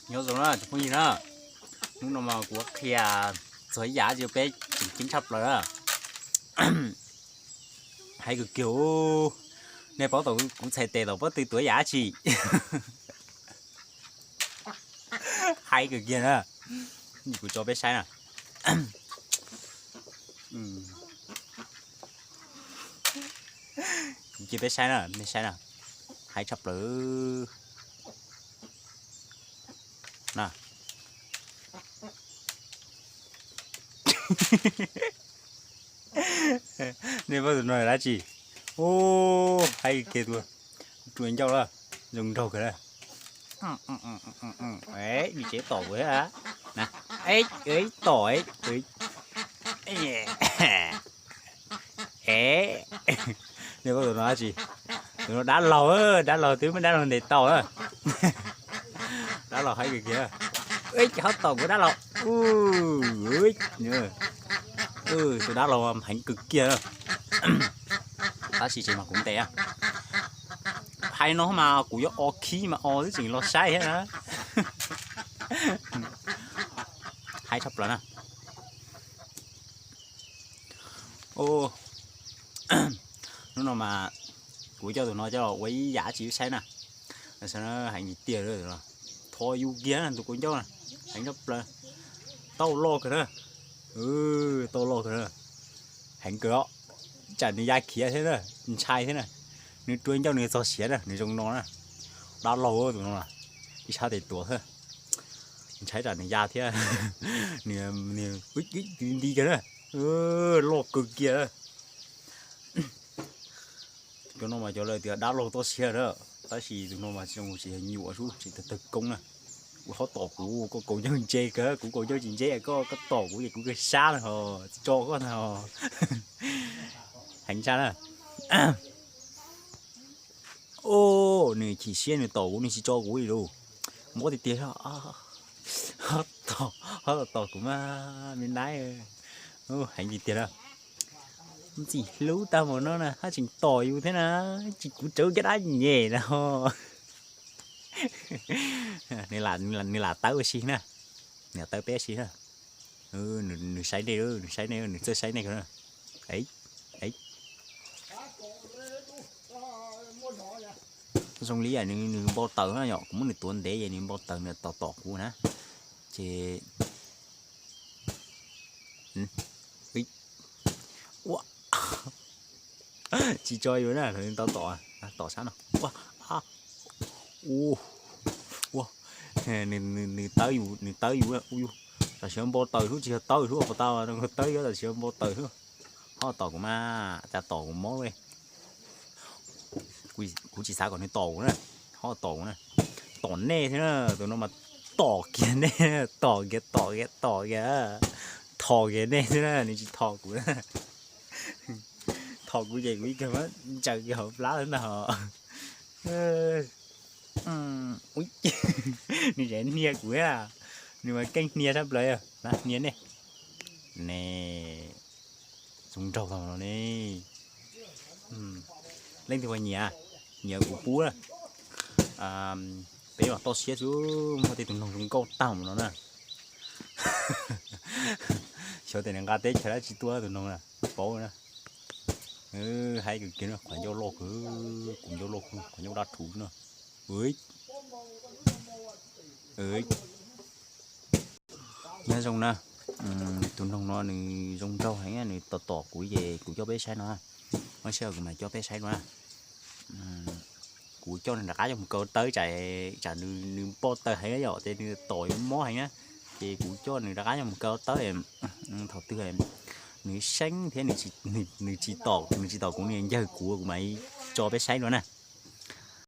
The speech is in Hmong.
Nyob zoo na cov phooj ywg na, hnub no mas kuv qhia txog ib yam tseem ceeb tshaj plaws na. Hais kawg kiag, nej paub tau kuv txhais tes tau pob tw tuav yam dab tsi? Hais kawg kiag na, kuv tso peb saib na. Kuv cia peb saib na, nej saib na, hais tshaj plaws na. Nej paub tus no dab tsi? Hais kiag tus, rua ncauj lawm, zoo nraug kawg na. Nws tseem tom kuv thiab na. Tom, nej paub tus no dab tsi? Tus no dab laug, dab laug twb muab dab laug ntes tau na. Dab laug hais kawg kiag, ces ho tom kuv dab laug. Tus dab laug heev kawg kiag, tab sis tseem mas kuv ntes. Hais no mas kuv yuav o khib mas o twb tseem los saib thiab na. Hais tshaj plaws na. Hnub no mas kuv coj tus no coj los ua ib yam tsis saib na. Heev tiag, tho yus kiag na tus kua ncauj na, heev tshaj plaws. Tau loj kawg na, tau loj kawg na, heev kawg os. Tsam nws ya khiav thiab na, ntshai thiab na. Nws rua ncauj nws txog siav na, nws zoo no na. Dab laug tus no, ib sab tes tuav thiab. Ntshai tsam nws ya thiab. Nws nti kawg na, loj kawg kiag. Cov no mas cov lawv tias dab laug toj siab na, tab sis tus no mas zoo tsis yog nyuam sub, tsis tawg tawg koob na. Kuv ho tom kuv, koj kaus ncauj ntse kawg, kuv kaus ncauj tsis ntse, koj koj tom kuv ces kuv kawg sab na ho, tso koj na ho. Heev tshaj na. Nws chim siab nws tom kuv, nws tsis tso kuv li lauj. Mob tiag tiag, ho tom kuv mas me naib. Heev tiag tiag na. Ntxim hlub tag npaum no na haj tseem tom yus thiab na, tsis kuv tsawv caj dab nyem na ho. Nws lam tawb ua si na, nws lam tawb peb si na. Nws saib nej, nws saib nej, nws txawj saib nej na. Zoo li nws npau taws na yom, kuv muab nws tuav ntev es nws npau taws nws tom tom kuv na. Ces tsis tso yus na, nws tau tom, tom sab no. Ua, ua, nws tawb yus, nws tawb yus, ua yus. Tam sim npau taws hlub tsis yog tawb hlub pas tau, tawb yus tam sim npau taws hlub. Ho tom kuv mas, cas tom kuv mob li. Kuv tsis xav kom nws tom kuv na, ho tom kuv na. Tom nej thiab na, tus no mas tom kiag nej, tom kiag, tom kiag, tom kiag. Thom kiag nej thiab na, nws tsis thom kuv na. Thom kuv ces kuv ib kawg mas ntsaws kiag hauv plab ntag. Nws tseem hnia kuv, nws mas keej hnia tshaj plaws, hnia nej. Ne, zoo nraug tau no ne. Leej twg uas nyiam, nyiam kuv pub na. Peb los toj siab xwb, muaj tej tus noog zoo nkauj tag no na. Xyov tias nws nqa teb chaws dab tsi tuaj tus noog na, paub na. Haib kawg kiag, qhov ncauj loj kawg, kuv ncauj loj kawg, qhov ncauj dab rhuv no. Nyob zoo na, tus noog no nws zoo nraug heev, nws tom tom kuv ces kuv coj peb saib no. Muaj sij hawm kuv mam coj peb saib dua na. Kuv coj nws rov qab coj mus kaw tawb, tsam nws npau taws heev yom, ces nws tom yuav mob heev na. Ces kuv coj nws rov qab coj mus kaw tawb, thaum twg nws seeb thiab nws tsis tom, nws tsis tom kuv, nws ncawg kuv, kuv mam tso peb saib dua na.